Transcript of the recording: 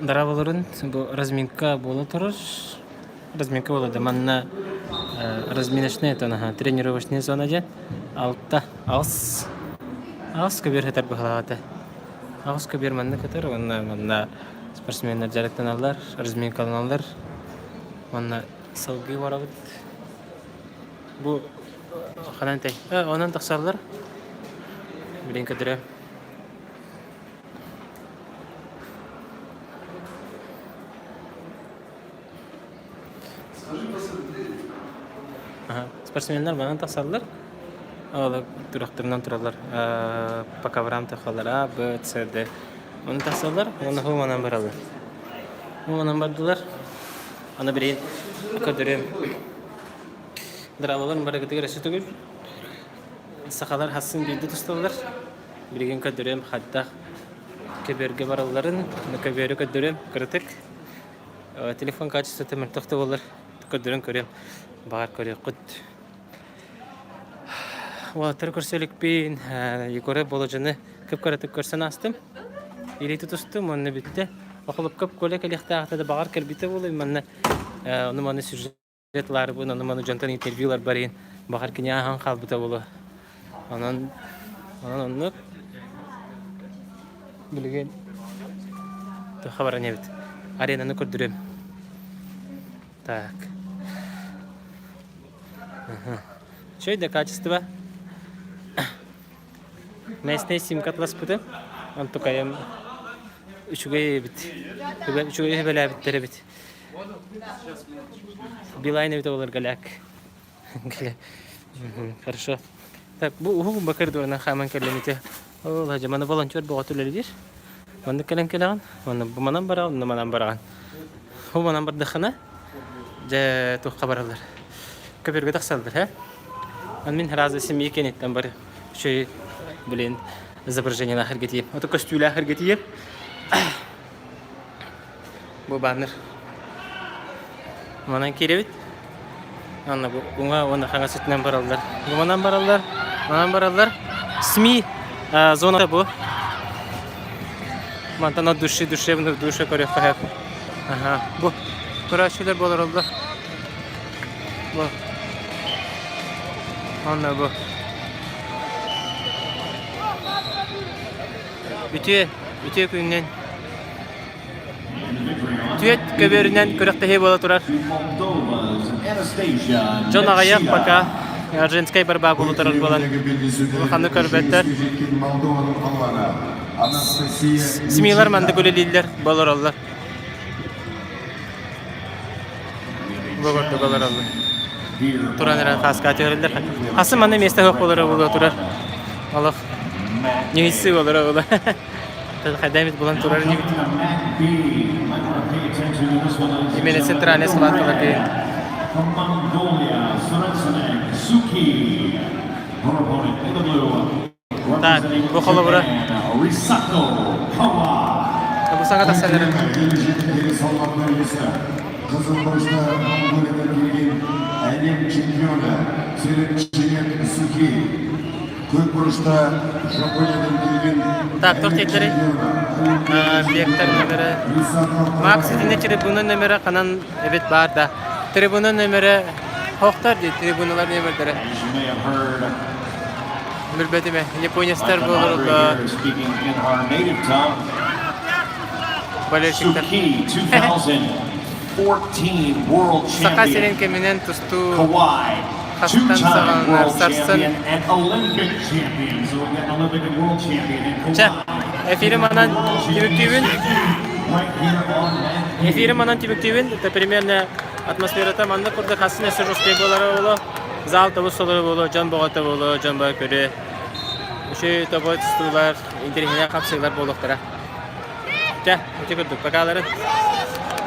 Дорооболорун, бу разминка буола турар. Разминка буола да манна разминочная это наһаа тренировочная зона диэн алта аҕыс аҕыс көбүөр сытар быһыылаах этэ. Аҕыс көбүөр манна кытар уонна манна спортсменнар дьарыктаналлар, разминкаланаллар уонна салгыы барабыт. Бу ханан этэй? Онон тахсаллар. Билин көтөрө. Спортсменнар манан тахсаллар. Ол туруктарынан тураллар. По коврам тахаллар А, Б, С, Д. Оны тахсаллар, уонна ху манан бараллар. Ху манан бардылар. Аны билигин көрдөрүөм. Драалаларын барыгытыгар өссө төгүл. Сахалар хассын биирдэ тусталлар. Билигин көрдөрүөм хайдах көбүөргэ баралларын, көбүөрү көрдөрүөм кыратык. Телефон качествота мөлтөх да буоллар көрдөрөн көрүөм. Баҕар көрүөххүт. Уолаттары көрсө иликпин. Егоры Болодьаны кып-кыратык көрсөн аастым. Илии тутустум уонна бүттэ. Охлопков Коля кэлиэхтээхтэ да баҕар кэлбитэ буолуо манна ону маны сюжет ылаарыбын, ону маны дьонтон интервью ыларбар иһин баҕар кини ааһан хаалбыта буолуо. Онон онон оннук билигин туохха баран эбит аренаны көрдөрүөм. Так. Үчүгэй да качество. Местный симка атласпытым. Онтукайым үчүгэй эбит. Үчүгэй үбэлээбиттэр эбит. Билайн эбит олар галяк. Хорошо. Так, бу уһук бакыр дуорунан хааман кэллим ити. Ол хадьа маны волонтер бөҕөтө үлэлиир. Маннык кэлэн кэлэҕин, уонна бу манан бараҕын, онно манан бараҕын. Бу манан бардаххына, дьэ туохха бараллар. Көбүөргэ тахсаллар, һэ? Аны мин раза семьи кэнниттэн бары үчүгэй, блин, изображениелаах эргитиим. Ото көстүүлээх эргитиим. Бу баннер. Манан киирэбит. Анна бу уҥа уонна хаҥас өттүнэн бараллар. Бу манан бараллар, манан бараллар. СМИ зона бу. Мантан от души душевную душу көрүөххэ сөп. Аха. Бу көрөөччүлэр буолар Бу. Онно бу. Үтүө, үтүө күнүнэн Түөт көбүөрүнэн күрэхтэһии буола турар. Дьон аҕыйах пока женскай борьба буола турар буолан улаханнык көрбөттөр. СМИлар маннык үлэлииллэр, болороллор. Бу курдук олороллор. Туран эрэн хааска түһэрэллэр. Хасы манна миэстэ суох буолара буолуо турар. Олох ньыйсыы буолара буолуо. Хайда эмит булан турар инибит. Именно центральная схваткалар деген. Так, бу холобура. Бу саҥа тахсан эрэр. Әлем чемпионы Көк бұрышта Жапониядан келген Так, туох диэттэрий? Вектор номера. Макс итиннэ трибуна номера ханан эбит баар да. Трибуна номера хохтар дии, трибуналар номердара. Билбэтим ээ, японецтар буолар болельщиктар. Саха сирин кэминэн тустуу Хастан саҕаланар сарсын. Чэ, эфири манан түмүктүүбүн. Эфири манан түмүктүүбүн. Это примерно атмосферата маннык курдук хассын өссө жесткий буолара буолуо. Зал тобус толору буолуо, дьон бөҕөтө буолуо, дьон бөҕө көрүө. Үчүгэй тобой тустуулар, интэриэһинэй хапсыылар буолуохтара. Чэ, ити курдук, покалары.